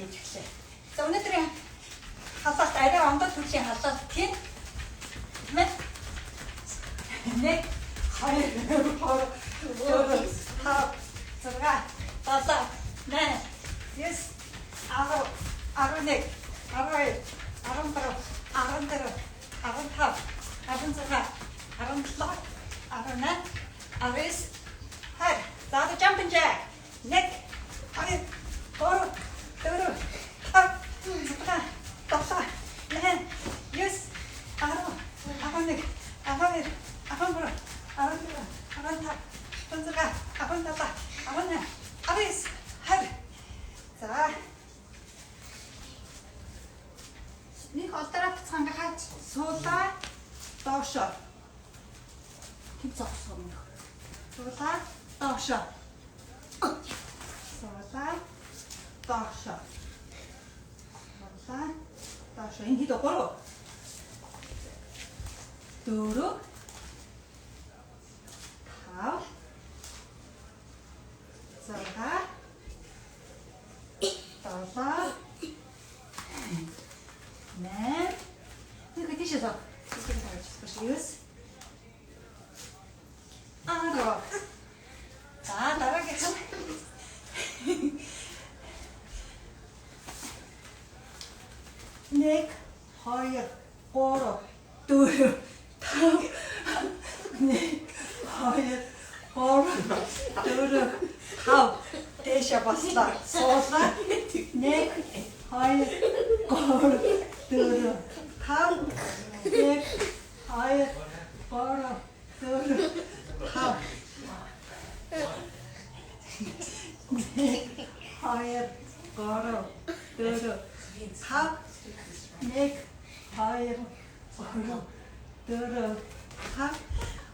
хийж эхлэе. За өнөөдрийн халаалт арай ондоо төрлийн халаалт тийм. Тийм ээ? 1 2 3 4 5 6 7 8 9 10 11 12 13 14 15 16 17 18 19 20. За одоо jumping jack. 1 2 3 4 5 6 7 8 9 10 11 12 13 14 15 16 17 18 19 20. За нэг олдороо бацгаангахаач суулаа доошо. Тэнд зогсоо өмнөх. Суулаа доошо. Суулаа доошо. Суулаа доошо. Энэ хэд 3 4 5 6 7 8. Нэг тийшээ зоо. Тийшээ тавьж байна. 9 10. За дараагийнх нь 1 2 3 4 5 1 2 3 4 5 дээшээ бослоо. Суулаа. 1 2 3 4 5 1 2 3 4 5 1 2 3 4 5 1 2 3 4 5.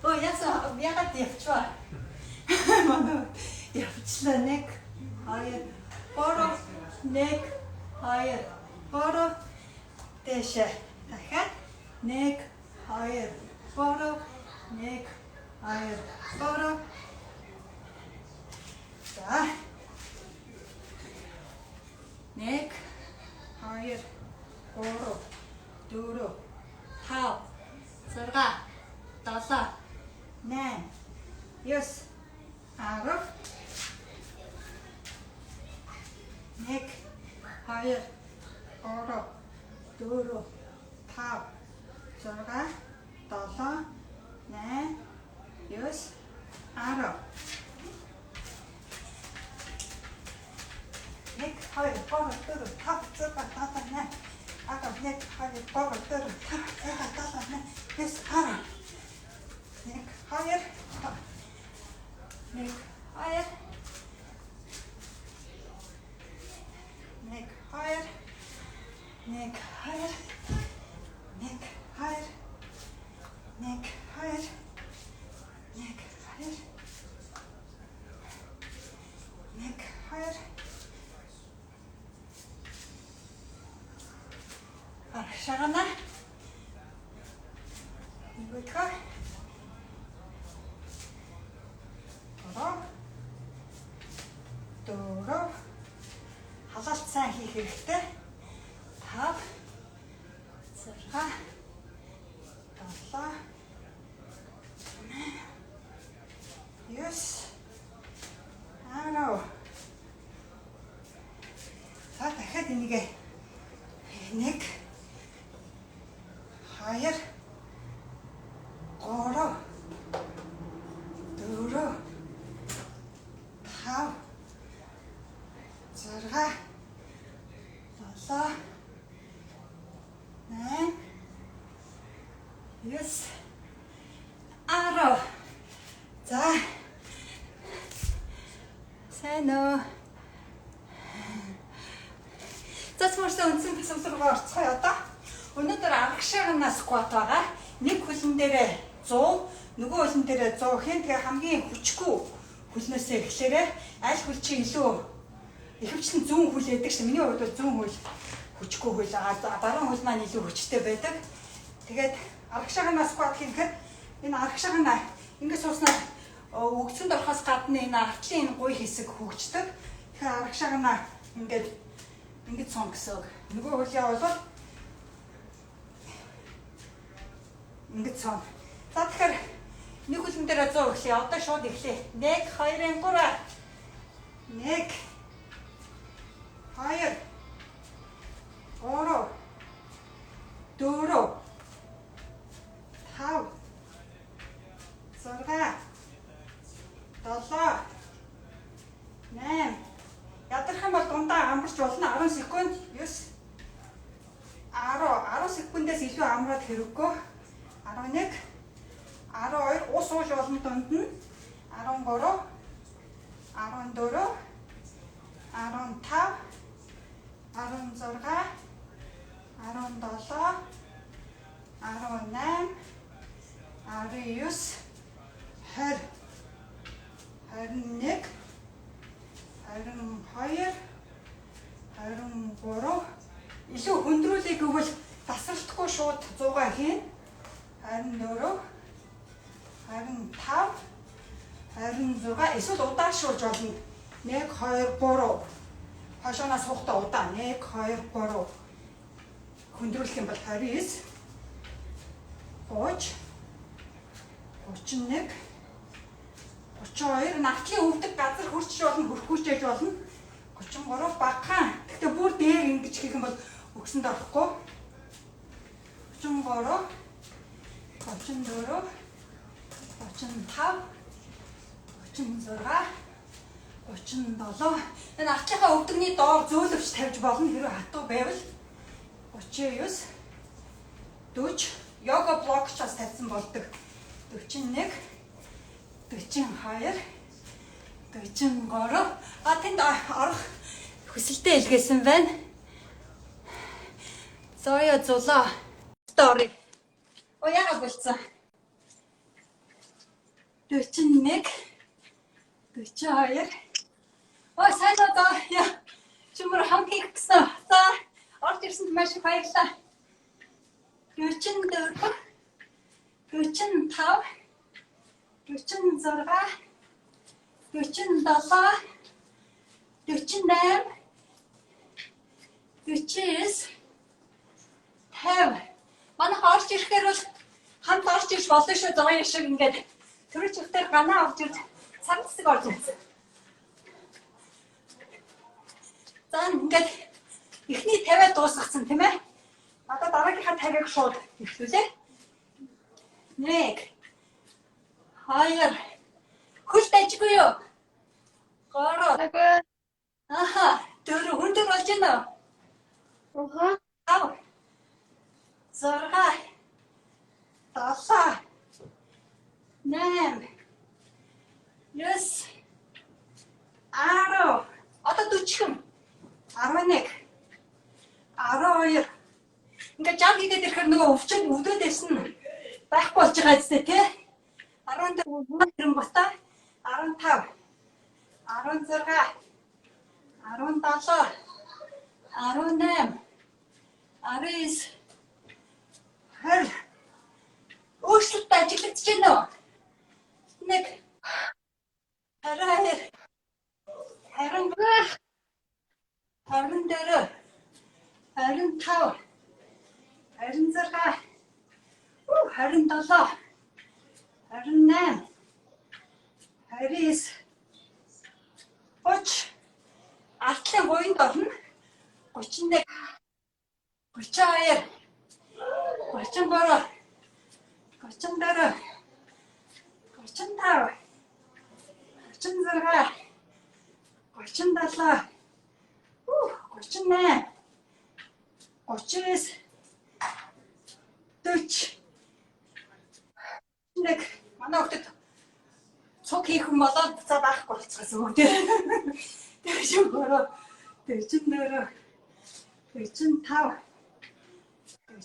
Оо яасан ягаад явчваа? Манай явчлаа. 1 2 3 1 2 3 дээшээ. Дахиад 1 2 3 1 2 3. За 1 2 3 4 5 6 7 8 9 10 1 2 3 4 5 6 7 8 9 10 1 2 3 4 5 6 7 8 10 1 2 3 4 5 6 7 8 9 10 1 2 1 2 1 2 1 2 1 2 1 2 1 2 1 2. Аршаана. Нэгдүгээр. 3 4 халаалт сайн хийх хэрэгтэй. 5 6 7 8 9 10. За дахиад энийг 1 2 3 4 5 6 7 8 9 10. За сайн уу. За цөмөрсөн үндсэн тасамлаг руу орцгоё одоо. Өнөөдөр аргашаагнаа скват байгаа. Нэг хөлн дээрээ 100, нөгөө хөлн дээрээ 100 хийн. Тэгээ хамгийн хүчгүй хөлнөөсөө эхлээрээ аль хөл чи илүү ихэвчлэн зүүн хөл яадаг шин. Миний хувьд бол зүүн хөл хүчгүй хөл, баруун хөл маань илүү хүчтэй байдаг. Тэгээд аргашаагнаа скват хийхэд энэ аргашаагнаа ингэ сууснаар өгцөнд орохоос гадна энэ артлын энэ гуй хэсэг хөгждөг. Тэгэхээр аргашаагнаа ингээд Ингэж сон гэсэн үг. Нөгөө хөлөө бол ингэж сон. За тэгэхээр нэг хөлн дээр 100 эхлэе. Одоо шууд эхлэе. 1 2 3 1 2 3 4 5 6 7 8. Ядарах юм бол дундаа амарч болно. 10 секунд. 9 10 10 секундээс илүү амраад хэрэггүй. 11 12 ус ууж болно дунд нь. 13 14 15 16 17 18 19 20 21 22 23. Илүү хөндрүүлэх гэвэл тасралтгүй шууд 100-аа хийн. 24 25 26. Эсвэл удаашруулж болно. 1 2 3. Хошооноо суухдаа удаа 1 2 3. Хөндрүүлэх юм бол 29 30 31 32. Нартлын өвдөг газар хөрч болно, хөрөхгүй ч яж болно. 33 багахан. Гэхдээ бүр дээр ингэж хийх юм бол өгсөнд орохгүй. 33 34 35 36 37. Энэ артлынхаа өвдөгний доор зөөлөвч тавьж болно хэрвээ хатуу байвал. 39 40. Йога блок ч бас тавьсан болдог. 41 42 43. А тэнд орох хүсэлтэд илгээсэн байна. Зоё зулаа. Стори. О яагаад болцсон? 41 42. Ой, сайн уу даа. Яа. Чүмэр хамт хийх гэсэн. За, орж ирсэнд маш их баярлалаа. 44 45 46 47 48 49 50. Манайх орж ирэхээр бол хамт орж ирж болно шүү, зоё шиг ингээд төрөж ихтер ганаа орж ирж цаг хэсэг орж ирсэн. За ингээд эхний 50-аа дуусгацсан тийм ээ. Одоо дараагийнхаа 50-ыг шууд эхлүүлээ. 1 2 хөл дажгүй юу? 3 Агүй. Аха, 4 өндөр болж байна уу? Аха. 5 6 7 8 9 10. Одоо 40 11 12. Ингээд 60 хийгээд ирэхээр нөгөө өвчин өвдөд байсан байхгүй болж байгаа зү тий. 14 ирэнгуутаа 15 16 17 18 19 20. Өөрчлөлт ажиглагдаж байна уу? 1 22 23 24 25 26 27 28 29 30. Артлын буянд орно. 31 32 33 34 35 36 37 38 39 40. Нэг манай хүүхдэд цуг хийх юм болоод за байхгүй болчихсон бүгд. 43 44 45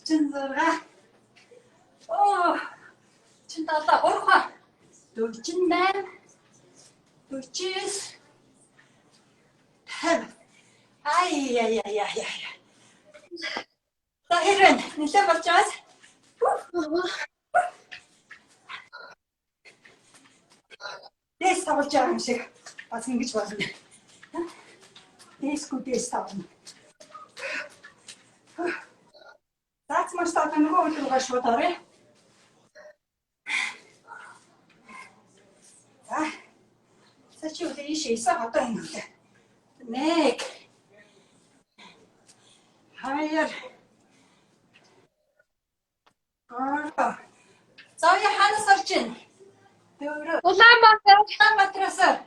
46 оо 47 3 48 49 50. Ай яй яй яй яй. За хэрвээ нэлээд болж байгаас дээс тавлж байгаа юм шиг бас ингэж болно. Дээсгүй дээс тавлна. Одоо нөгөө хөл рүүгээ шууд оръё. За. За чи үлээ ийшээ 9 одоо энэ үлээ. 1 2 3. За яа ханаас орж ийн? 4. Улаанбаатар. Улаанбаатараас. 5.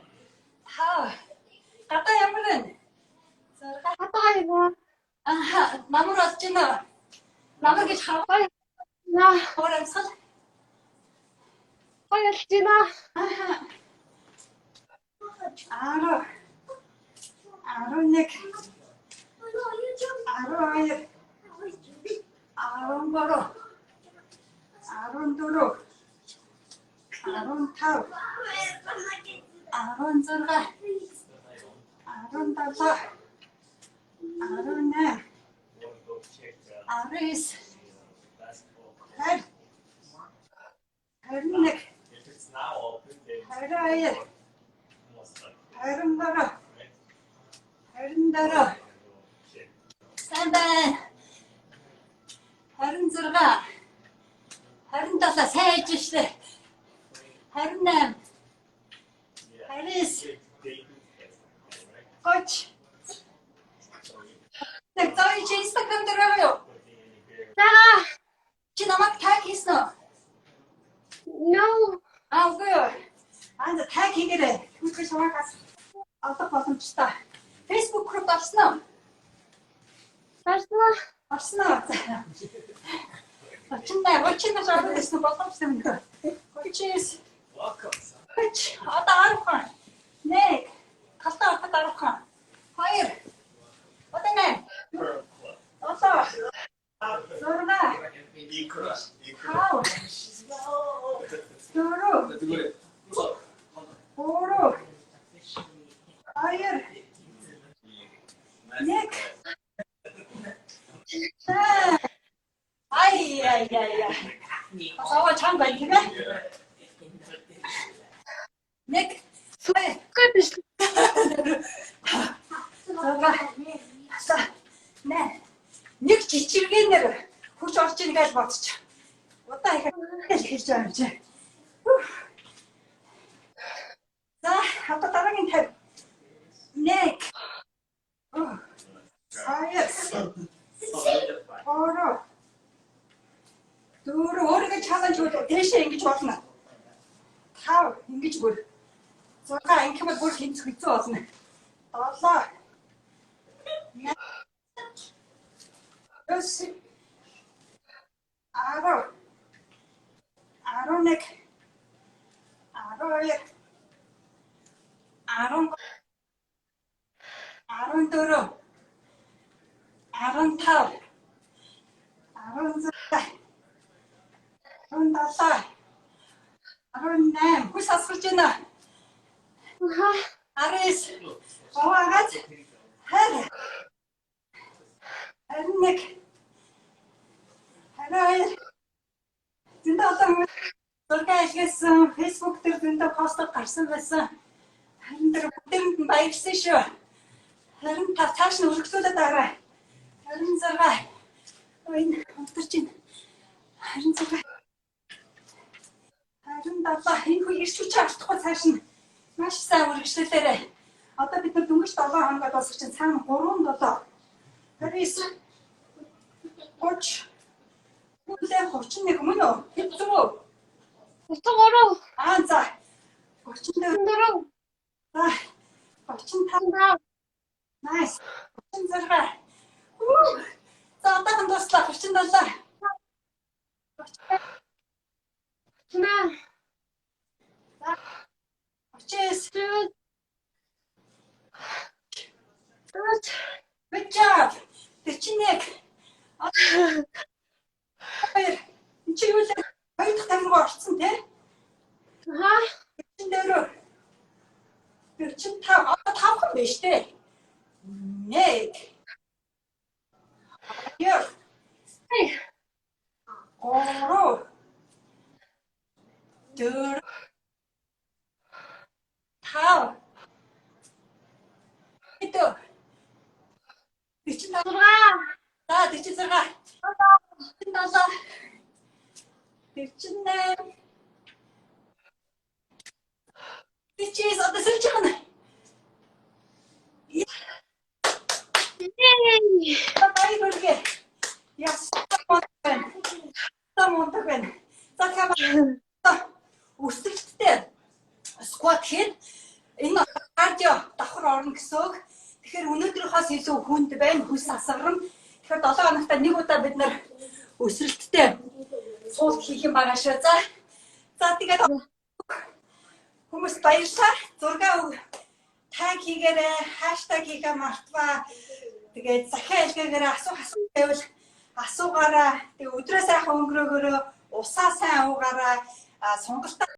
Гадаа ямар вэ? 6. Гадаа юм уу? Аха, намар болж байна уу? Намар гэж хаваа. Наа. Хавар амьсгал. Гоё болж байна. Аха. 10 11 12 13 14 15 16 17 18 19 20 21 22 23 24. Сайн байна. 26 27 сайн хийж штэ. 28 29 30. Тэг заа чи Instagram дээр байгаа юу? За. Чи намайг tag хийсэн үү? No. Аа үгүй юу. Аа за tag хийгээрэй. Тэгвэл чамайг бас олох боломжтой. Facebook group авсан уу? Барсан. Авсан уу? За. 38, 38 ороод ирсэн боломжтой юм дөө. 39. 30. Одоо 10 хан. 1. Талдаа ороход 10 хан. 2. Одоо 8. 7. 6. 5. 4. 3. 2. 1. Ай яй яй яй. Бас аваа чанга байна тийм ээ? 1 2 Үгүй биш. 6 7 8. Нэг жичиргээнээр хүч орж ийн гэж бодчих. Удаа их хэлж байгаа юм чи. За, одоо дараагийн 50. 1 2 3 4 өөрийгөө challenge бол дээшээ ингэж болно. 5 ингэж бүр 6 ингэх юм бол бүр хинц хэцүү болно. 7 8 9 10 11 12 13 14 15 16 17 18 хүс асгарч байна. Аха. 19 оваагаад 20 21 22 зөндөө олон хүмүүс зураг илгээсэн, Facebook дээр зөндөө пост гарсан байсан. 24 бүгдээрэнд нь баярлсан шүү. 25 цааш нь өргөжлүүлээд байгаарай. 26 энэ унтарч байна. 26 27 энэ хүү ирч хүчээ алдахгүй цааш нь маш сайн үргэлжлүүлээрэй. Одоо бид нар дөнгөж 7 хоногод дуусах чинь цаана 3 7 29 30 31 мөн үү? Хэд зүг үү? 33. Аа за 34 4. За 35 5. Nice. 36. Үу. За одоохон дуслаа 37. 38. 39. 40. Good job. 41. 2. Энд чи юу лээ? Хоёр дахь тамир руу орцсон тий? Аха. 44. 45. Одоо тавхан биш тий? 1 2 3 4 5 7 46. 6. За 46. 47, 48, 49, одоо сэлж байгаа нь. Yay! Баяр хүргэе. Ястаа мундаг байна. Ястаа мундаг байна. За, тэгэхээр өсөлттэй squat хийн. Энэ cardio давхар орно гэсэн үг. Тэгэхээр өнөөдрийнхоос илүү хүнд байна, хөлс асгарна. Тэгэхээр 7 хоногт нэг удаа бид нар өсрэлттэй суулт хийх юм байгаа шүү. За. За, тэгээд хүмүүс баярлалаа. Зураг tag хийгээрэй, hashtag хийгээ мартваа. Тэгээд захиа илгээгээрэй, асуух асуулт байвал асуугаарай. Тэгээ өдрөө сайхан өнгөрөөгөөрөө, усаа сайн уугаарай, сонголтоо